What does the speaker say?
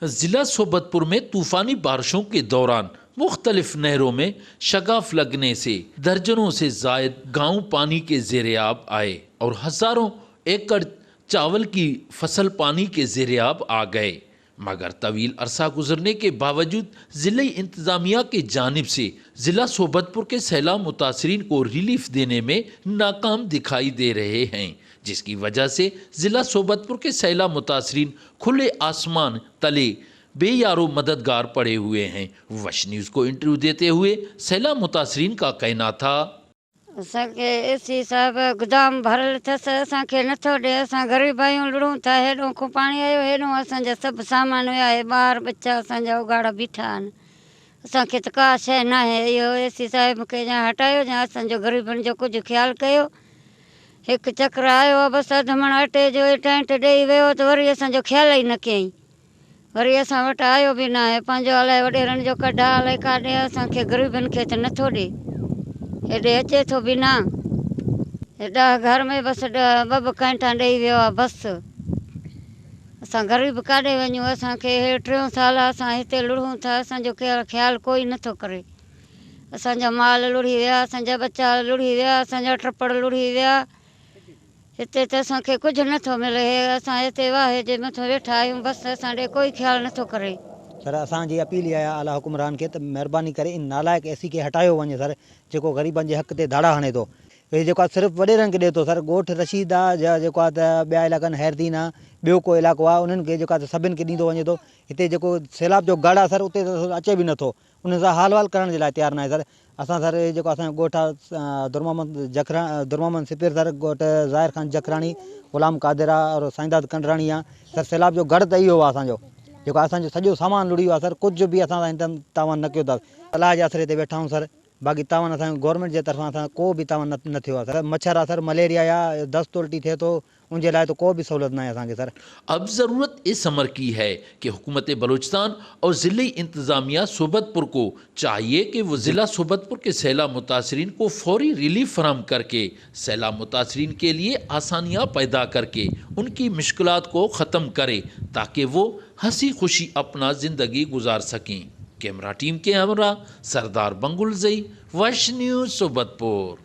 ज़िला सोबतपुर में तूफानी बारिशों के दौरान मुख्तलिफ नहरों में शगाफ लगने से दर्जनों से जायद गांव पानी के जेर आब आए और हज़ारों एकड़ चावल की फसल पानी के जेर आब आ गए। मगर तवील अरसा गुजरने के बावजूद ज़िले इंतज़ामिया की जानिब से ज़िला सोबतपुर के सैलाब मुतासरीन को रिलीफ देने में नाकाम दिखाई दे रहे हैं, जिसकी वजह से ज़िला सोबतपुर के सैलाब मुतासरीन खुले आसमान तले बेयारो मददगार पड़े हुए हैं। वश न्यूज़ को इंटरव्यू देते हुए सैलाब मुतासरीन का कहना था, असांखे एसी साहिब गोदाम भरियल अथसि, असांखे नथो ॾिए, असां ग़रीब आहियूं, लुड़ूं था। हेॾो खां पाणी आयो, हेॾो असांजा सभु सामान विया, हे ॿार ॿचा असांजा उघाड़ा बीठा आहिनि। असांखे त का शइ नाहे। इहो एसी साहिब खे या हटायो या असांजो ग़रीबनि जो कुझु ख़्यालु कयो। हिकु चक्र आयो आहे, बसि अधु मण अटे जो टेंट ॾेई वियो त वरी असांजो ख़्यालु ई न कयईं, वरी असां वटि आयो बि न आहे। पंहिंजो अलाए वॾेरनि जो कढ आहे, अलाए काॾे, असांखे ग़रीबनि खे त नथो ॾिए, हेॾे अचे थो बि न। 10 घर में बसि 10 ॿ ॿ कैंटा ॾेई वियो आहे बसि। असां ग़रीब काॾे वञूं? असांखे हे टियों साल आहे असां हिते लुड़ूं था, असांजो ख़्यालु कोई नथो करे। असांजा माल लुड़ी विया, असांजा ॿचा लुड़ी विया, असांजा टपड़ लुड़ी विया। हिते त असांखे कुझु नथो मिले। हे असां हिते वाहे जे मथां वेठा आहियूं, बसि असां ॾे कोई ख़्यालु नथो करे। सर, असांजी अपील इहा आहे आला हुकुमरान खे त महिरबानी करे इन नालाइक़ एसी खे हटायो वञे सर, जेको ग़रीबनि जे हक़ ते धाड़ा हणे थो। हे जेको आहे सिर्फ़ु वॾेरनि खे ॾिए थो सर। ॻोठ रशीद आहे या जेको आहे त ॿिया इलाइक़ा आहिनि, हैरदीन आहे, ॿियो को इलाइक़ो आहे, उन्हनि खे जेको आहे त सभिनि खे ॾींदो वञे थो। हिते जेको सैलाब जो गढ़ आहे सर, उते त अचे बि नथो, उन सां हाल वाल करण जे लाइ तयारु न आहे सर। असां सर जेको असांजो ॻोठु आहे दुरमोहम्मद जखरा, दुरमोहम्मद सिपिर सर, ॻोठ ज़ाहिर ख़ान जखराणी, ग़ुलाम क़ादिर आहे और साईंदाद कंडराणी आहे सर। सैलाब जो गढ़ त इहो आहे असांजो, जेको असांजो सॼो सामान लुड़ी वियो आहे सर। कुझु बि असां सां तावन न कयो अथसि। अलाह जे आसरे ते वेठा आहियूं सर। बाक़ी तावन असांजो गवर्नमेंट जे तरफ़ां असां को बि तावन न थियो आहे सर। मच्छर आहे सर, मलेरिया आहे, दस्त उल्टी थिए थो, उनजे लाइ त को बि सहूलियत न आहे असांखे सर। अब ज़रूरत इस अमर की है कि हुकूमत बलूचिस्तान और ज़िले इंतज़ामिया सोबतपुर को चाहिए कि वो ज़िला सोबतपुर के सैलाब मुतासरीन को फौरी रिलीफ फराहम करके सैलाब मुतासरीन के लिए आसानियाँ पैदा करके उनकी मुश्किलात को ख़त्म करे, ताकि वो हंसी खुशी अपना ज़िंदगी गुजार सकें। कैमरा टीम के हमरा सरदार बंगुलजई, वश न्यूज़, सोबतपुर।